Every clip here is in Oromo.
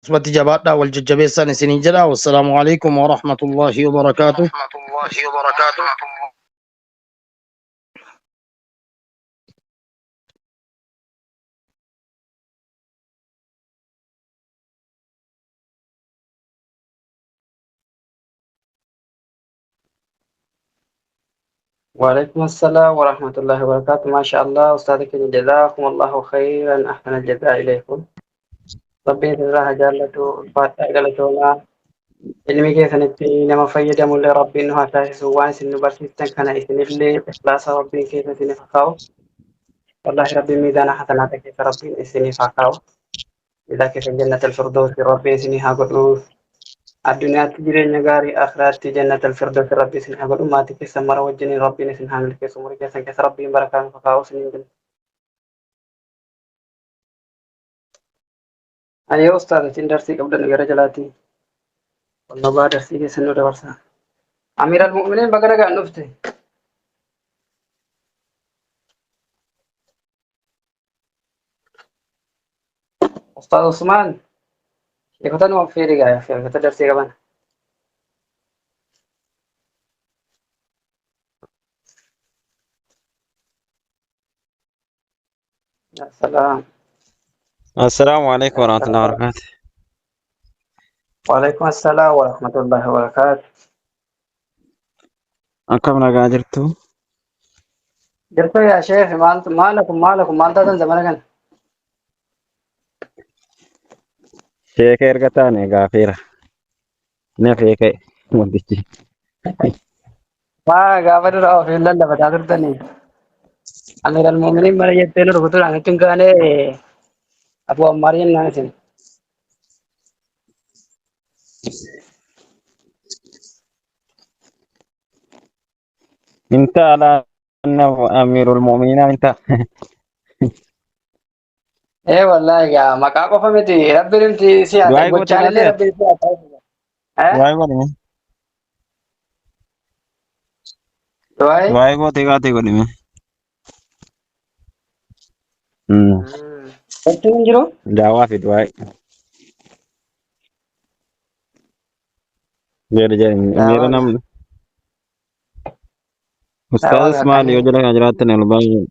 Akkasumatti jabaadhaa wal jajjabeessaan isiniin jedha. Wassalaamu alaikum wa rahmatullahi wa barakaatuh. وعليكم السلام ورحمة الله وبركاته. ما شاء الله أستاذ، جزاكم الله خيرا، أحسن الجزاء إليكم. Rabbiin irraa haa jaallatu. Ulfaadhaa, galatoomaa. Ilmi keessanitti nama fayyadamullee Rabbiin nu haa taasisu. Waan isin nu barsiistan kana isinillee ikhlaasa Rabbiin keessa isiniif haa kaa'u. Wallaahi Rabbiin miizaana hasanaata keessa Rabbiin isiniif haa kaa'u. Miizaa keessa jannatal firdoosi Rabbiin isinii haa godhu. Addunyaatti jireenya gaarii, akhiraatti jannatal firdoosi Rabbi isin haa godhu. Maatii keessan mara wajjiniin Rabbiin isin haa milkeessu. Umurii keessan keessa Rabbiin barakaa nuuf haa kaa'u isiniin jenna. Ayyee ustaaz, isin darsii qabdan gara jalaatti. Wallabaa darsii keessan nu dabarsa. Amiir al-Mu'miniin, baga nagaan dhufte. Ustaaz Usmaan, sheekota nu affeeri gaa, sheekota darsii qaban. Assalaam. Assalaamu alaikum warahmatullahi wabarakatuh. Waalaikum assalaam wa rahmatullahi wa barakaatu. Akkam nagaa jirtu? Jirtu yaa sheekh, maal maalakum maalakum maal taatan zamana kana? Sheeka erga taane gaafeera. Na feeka'e wantichi. Maa gaafa dura ofiin lallabataa turtanii. Amiir al-Mu'miniin mana jettee nu rukutuudhaan nutti hin kaane, Abu Ammaar jennaan isin. Inta alaa amiirul mu'miniinaa inta. Ee wallaahi gaa maqaa qofa miti, Rabbiin himti si haa Du'aa goote gochaan illee gaafeera. Rabbiin si haa taasisu. Eh? Du'aa godhime. Du'aa? Du'aa goote gaate godhime. Gochuun hin jiru? Daawaa fi du'aa. Jedhe jedhe miira Daawaa namni. daawaa Ustaaz Ismail yoo gaaqanii. jala kana jiraattan ol baay'ee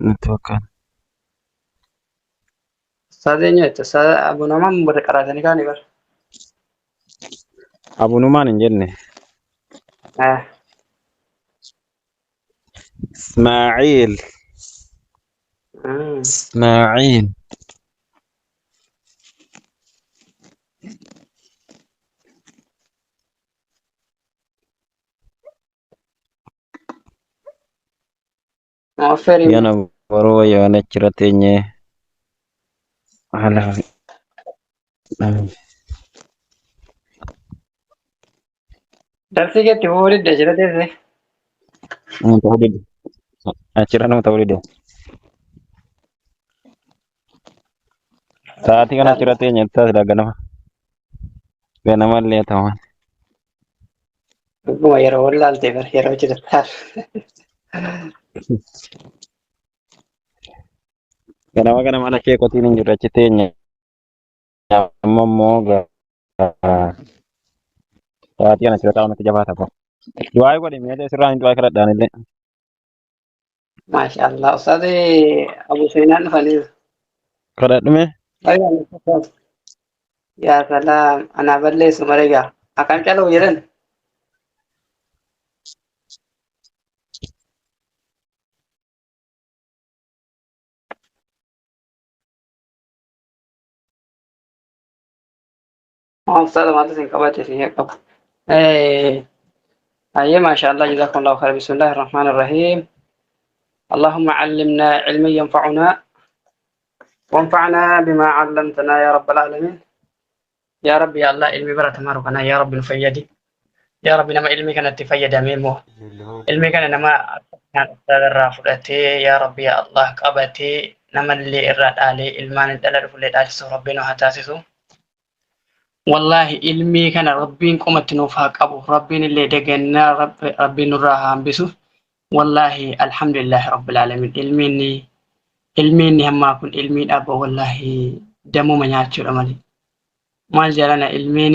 natti fakkaata. Ustaaz eenyu jette? Ustaaz Abu Namaan warra qaraatanii kaanii bara. Abunumaan hin jenne. Eh. Ismaaciil. Ismaaciil. Affeerii. Yana boroo yoon achirra teenyee haala Darsii keetti fufuu didde jira teesse. Nama ta'uu dide. Achirra nama ta'uu dide. Sa'aatii kana achirra teenye taasisa ganama. Ganama illee ta'uun. Dhuguma yeroo wallaalte bara yeroo jirataa. Ganama ganama ala sheekotiin hin jirre achi teenye. Amma immoo sa'aatii kana achirra taa'uun natti jabaata. Du'aa godhi mee sirraa hin du'aa kadhadhaan illee. Maasha Allah. Ustaaz Abu Seenaan dhufaniiru. Kadhadhume. Baay'ee yaa salaam, anaa balleessu malee gaa. Akkam caluu jedhan. Ustaaz maaltu isin qabate isin qabu. أي ما شاء الله، جزاكم الله خير. بسم الله الرحمن الرحيم. اللهم علمنا علما ينفعنا وانفعنا بما علمتنا يا رب العالمين. يا رب يا الله، ilmi baratamaa kana يا رب nu fayyadi. يا رب nama ilmi kanatti fayyadamee immoo ilmi kana nama irraa fudhatee يا رب يا الله qabatee namallee irraa dhaalee ilmaan dhala dhufullee dhaalchisu Rabbiin nu haa taasisu. Wallaahi ilmii kana Rabbiin qomatti nuuf haa qabu. Rabbiin illee dagannaa Rabbiin nurraa haa hambisu. Wallaahi alhamdulillahi rabbil alamin. Ilmiin ilmiin hammaa kun ilmii dhaabba, wallaahi damuma nyaachuudha malee. Maal jedhana ilmeen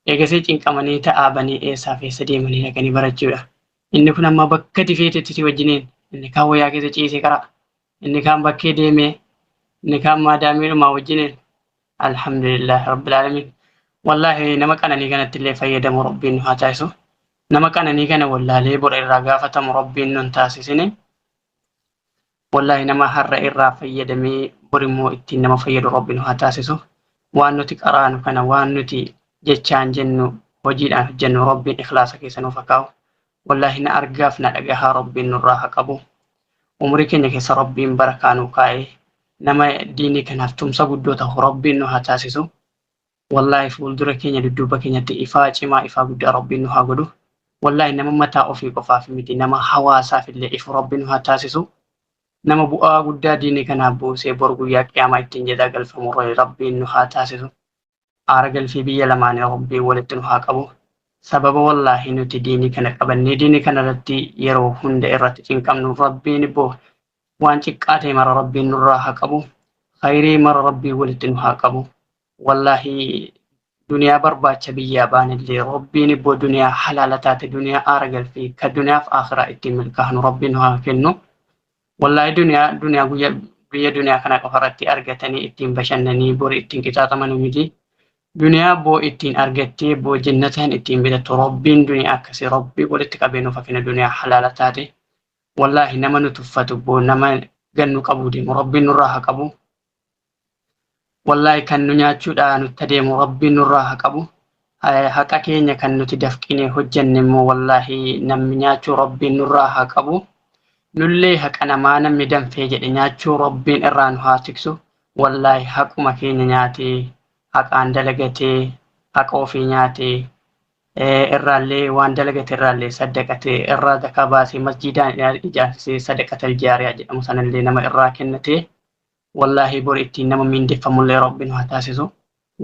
eegasii cinqamanii ta'aa banii eessaaf eessa deemanii dhaqanii barachuudha. Inni kun amma bakka itti feetetti si wajjiniin inni kaan wayyaa keessa ciisee qara. Inni kaan bakkee deemee inni kaan maadaamiidhumaa wajjiniin. Alhamdulillah rabbil alamin. Wallaahi nama qananii kanatti illee fayyadamu rabbiin nu haa taasisu. Nama qananii kana wallaalee bora irraa gaafatamu rabbiin nu hin taasisini. Wallaahi nama har'a irraa fayyadamee borimmoo ittiin nama fayyadu rabbiin nu haa taasisu. Waan nuti qaraanu kana waan nuti jechaan jennu hojiidhaan hojjennu rabbiin ikhlaasa keessa nuuf haa kaa'u. Wallaahi na argaaf na dhagahaa rabbiin nurraa haa qabu. Umurii keenya keessa rabbiin barakaa nuu kaa'ee nama diinii kanaaf tumsa guddoo ta'u rabbiin nu haa taasisu. Wallaahi fuuldura keenya dudduuba keenyatti ifaa cimaa ifaa guddaa rabbiin nu haa godhu. Wallaahi nama mataa ofii qofaaf miti nama hawaasaaf illee ifu rabbiin nu haa taasisu. Nama bu'aa guddaa diinii kanaaf buusee bor guyyaa qiyaamaa ittiin jedhaa galfamu rabbiin nu haa taasisu. Aara galfii biyya lamaanii rabbiin walitti nu haa qabu. Sababa wallaahi nuti diinii kana qabannee diinii kana irratti yeroo hunda irratti cinqabnu rabbiin boo waan xiqqaa ta'e mara rabbiin nurraa haa qabu. Khayrii mara rabbiin walitti nu haa qabu. Wallaahi duniyaa barbaacha biyyaa baanillee rabbiin ibboo duniyaa halaala taate duniyaa aara galfii ka duniyaaf akhiraa ittiin milkaa'anu rabbiin nu haa kennu. Wallaahi duniyaa duniyaa guyyaa biyya duniyaa kana qofa irratti argatanii ittiin bashannanii bori ittiin qixaaxamanuu miti. Duniyaa boo ittiin argattee boo jannataan ittiin bitattu rabbiin duniyaa akkasii rabbii walitti qabee nuuf haa kennu duniyaa halaala taate. Wallaahi nama nu tuffatu boo nama gannu qabuu deemu rabbiin nurraa haa qabu. Wallaahi kan nu nyaachuudhaa nutti adeemu rabbiin nurraa haa qabu. Haqa keenya kan nuti dafqinee hojjenne immoo wallaahi namni nyaachuu rabbiin nurraa haa qabu. Nullee haqa namaa namni danfee jedhe nyaachuu rabbiin irraa nu haa tiksu. Wallaahi haquma keenya nyaatee haqaan dalagatee haqa ofii nyaatee irraallee waan dalagate irraallee saddaqatee irraa zakaa baasee masjiidaan ijaarsisee sadaqatal jaariyaa jedhamu sanallee nama irraa kennatee wallaahi bor ittiin nama miindeffamullee rabbiin haa taasisu.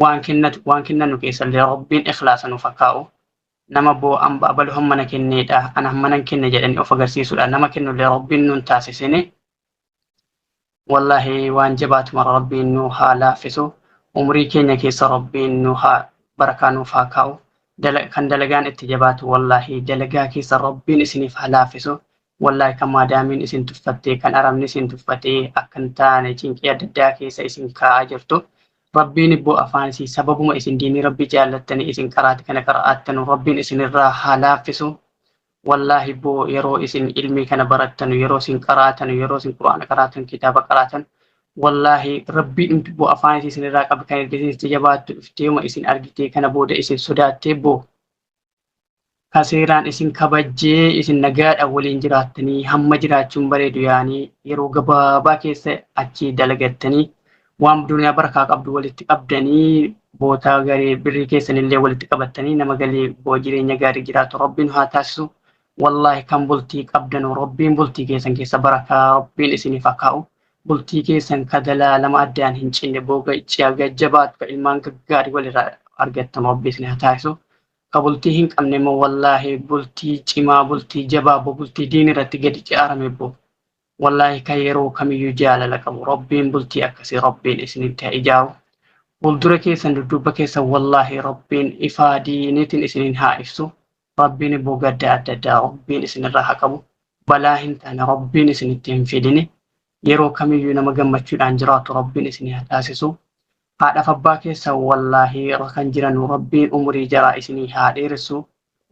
Waan kennatu waan kennannu keessallee rabbiin ikhlaasa nuuf haa kaa'u. Nama boo amba abalu hammana kenneedha ana hammana hin kenne jedhanii of agarsiisuudha nama kennullee rabbiin nuun taasisini. Wallaahi waan jabaatu mara rabbiin nu haa laaffisu. Umurii keenya keessa rabbiin nu haa barakaa nuuf haa kaa'u. Kan dalagaan itti jabaatu wallaahi dalagaa keessa rabbiin isiniif haa laaffisu. Wallaahi kan maadaamiin isin tuffattee kan arabni isin tuffatee akka hin taane cinqii adda addaa keessa isin kaa'aa jirtu. Rabbiin ibboo afaan isii sababuma isin diinii rabbii jaallattanii isin qaraati kana qara'aattanu rabbiin isinirraa haa laaffisu. Wallaahi boo yeroo isin ilmii kana barattanu yeroo isin qaraatanu yeroo isin quraana qaraatan kitaaba qaraatan wallaahi rabbiin boo afaan isii isinirraa qabe kan erga isin jabaattu dhufteema isin argitee kana booda isin sodaattee boo ka seeraan isin kabajjee isin nagaadhaan waliin jiraattanii hamma jiraachuun bareedu yaanii yeroo gabaabaa keessa achii dalagattanii waan duniyaa barakaa qabdu walitti qabdanii bootaa garee birrii keessanillee walitti qabattanii nama galee boo jireenya gaarii jiraatu rabbiin haa taasisu. Wallaahi kan bultii qabdanu rabbiin bultii keessan keessa barakaa rabbiin isiniif haa kaa'u. Bultii keessan ka dalaalama addaan hin cinne booga gajjabaatu ka ilmaan gaggaarii walirraa argattan rabbi isin haa taasisu. Ka bultii hin qabne immoo wallaahi bultii cimaa bultii jabaa boo bultii diin irratti gadi ijaarame boo. Wallaahi kan yeroo kamiyyuu jaalala qabu rabbiin bultii akkasii rabbiin isinitti haa ijaaru. Fuuldura keessan dudduuba keessan wallaahi rabbiin ifaa diiniitiin isiniin haa ibsu. Rabbiin immoo gadda adda addaa rabbiin isinirraa haa qabu. Balaa hin taane rabbiin isinitti hin fidini. Yeroo kamiyyuu nama gammachuudhaan jiraatu rabbiin isin haa taasisu. Haadhaaf abbaa keessan wallaahi irra kan jiran rabbiin umurii jaraa isinii haa dheeressu.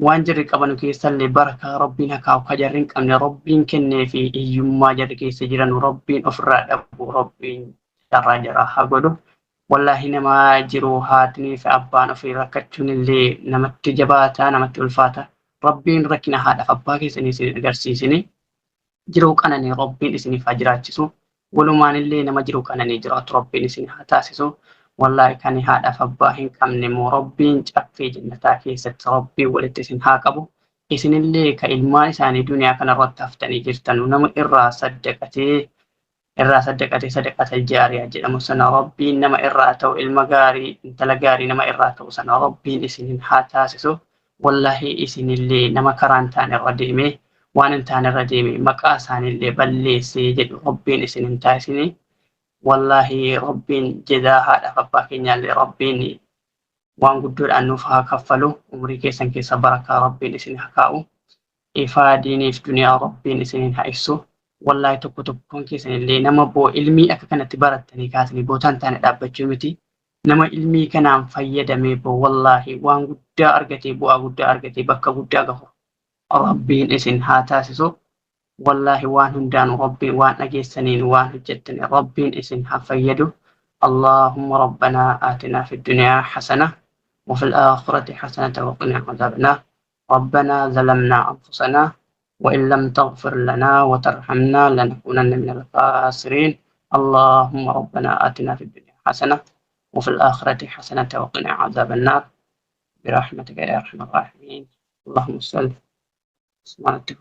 Waan jarri qabanu keessallee barakaa rabbiin haa kaa'u ka jarri hin qabne rabbiin kennee fi hiyyummaa jarri keessa jiran rabbiin ofirraa dhabu rabbiin carraa jaraa haa godhu. Wallaahi nama jiru haatnii fi abbaan ofii rakkachuun illee namatti jabaata namatti ulfaata. Rabbiin rakkina haadhaaf abbaa keessanii isin agarsiisini. Jiruu qananii rabbiin isiniif haa jiraachisu. Walumaan illee nama jiruu qananii jiraatu rabbiin isin haa taasisu. Wallaahi kan haadhaaf abbaa hin qabne immoo rabbiin caffee jannataa keessatti rabbiin walitti isin haa qabu. Isinillee ka ilmaan isaanii duniyaa kanarratti haftanii jirtan nama irraa saddaqatee sadaqata jaariyaa jedhamu sana rabbiin nama irraa ta'u ilma gaarii intala gaarii nama irraa ta'u sana rabbiin isinin haa taasisu. Wallaahi isinillee nama karaa hin taane irra deemee waan hin taane irra deeme maqaa isaaniillee balleessee jedhu rabbiin isin hin taasisini. Wallaahi Rabbiin jazaa haadhaaf abbaa keenyaallee Rabbiin waan guddoodhaan nuuf haa kaffalu. Umrii keessan keessa barakaa Rabbiin isin haa kaa'u. Ifaa diiniif duniyaa Rabbiin isiniin haa ibsu. Wallaahi tokko tokkoon keessan illee nama boo ilmii akka kanatti barattanii kaasanii bootaan taane dhaabbachuu miti. Nama ilmii kanaan fayyadamee boo wallaahi waan guddaa argatee bu'aa guddaa argatee bakka guddaa gahu Rabbiin isin haa taasisu. Wallaahi waan hundaan Rabbiin waan dhageessaniin waan hojjettaniin Rabbiin isin haa fayyadu. اللهم ربنا آتنا في الدنيا حسنة وفي الآخرة حسنة وقنا عذاب النار. ربنا ظلمنا أنفسنا وإن لم تغفر لنا وترحمنا لنكونن من الخاسرين. اللهم ربنا آتنا في الدنيا حسنة وفي الآخرة حسنة وقنا عذاب النار برحمتك يا أرحم الراحمين. اللهم صل سبحانك.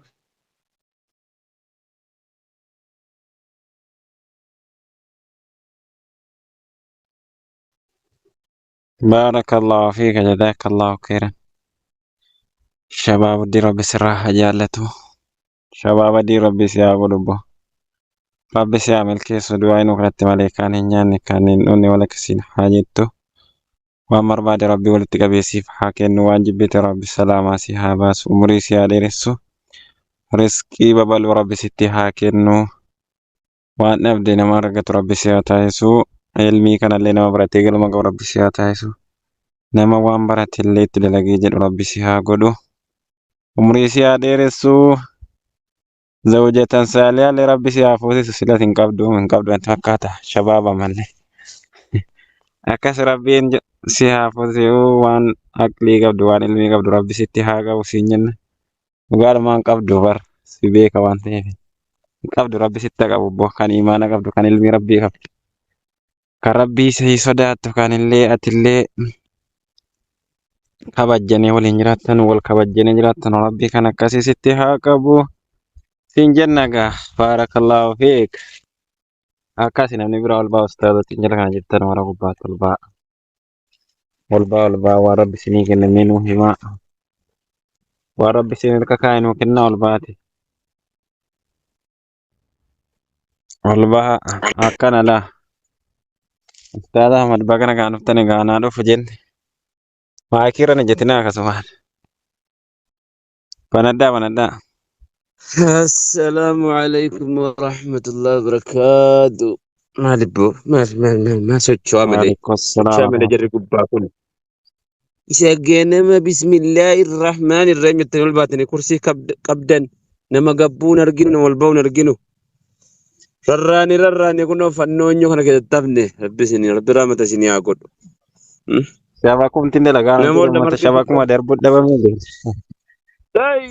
بارك الله فيك جزاك الله خيرا. Shabaaba dii Rabbi sirraa haa jaallatu. Shabaaba dii Rabbi si haa godhu obbo. Rabbi si haa milkeessu. Du'aa inuu kadhatte malee kaan hin nyaanne kaan hin dhugne wal akkasiin haa jettu. Waan barbaade Rabbi walitti qabeessiif haa kennu. Waan jibbite Rabbi salaamaa si haa baasu. Umurii si haa dheeressu. Riskii babal'oo Rabbi sitti haa kennu. Waan dhabde nama argatu Rabbi si haa taasisu. Ilmii kanallee nama baratee galma qabu Rabbi si haa taasisu. Nama waan barate illee itti dalagee jedhu Rabbi si haa godhu. Umurii si haa dheeressu. Zawjatan saalihaallee Rabbi si haa fuusisu. Silas hin qabdu hin qabdu natti fakkaata. Shabaaba malee. Akkas Rabbiin si haa fuusisu. Waan aqlii qabdu waan ilmii qabdu Rabbi sitti haa qabu siin jenna. Dhugaadhumaan qabdu bar si beeka waan ta'eef. Hin qabdu Rabbi sitti haa qabu obbo. Kan imaana qabdu kan ilmii Rabbii qabdu. Kan Rabbii si sodaattu kan illee atillee kabajjanii waliin jiraattan wal kabajjanii jiraattan Rabbii kan akkasii sitti haa qabu. Siin jenna gaa baarakallaahu fiik. Akkasi namni biraa ol baa ustaazotiin jala kana jirtan warra gubbaatti ol baa. Ol baa ol baa waan Rabbi isinii kenne mee nuu himaa. Waan Rabbi isin harka kaa'e nuu kennaa ol baate. Ol baa akkana laa. Ustaaza Ahmad baga nagaan dhuftani gaanaa dhufu jenne. Maakiirra na jetinaa akkasumaan. Banadhaa banadhaa. السلام عليكم ورحمة الله وبركاته. Maali boo maal maal maal maal socho'aa malee Waalaikum salaam socho'aa malee jarri gubbaa kun isa ganama bismillaahi irrahmaan irrahiim jettanii ol baatanii kursii qabdan nama gabbuun arginu nama ol ba'uun arginu rarraanii rarraanii kunoo fannoonyoo kana keessatti hafne rabbi isinii rabbi rahmata isinii haa godhu. Shabaa kumtiin dalagaa Nama jiru ol uummata dabartee shabaa kuma darbuu dhabamee. Dai.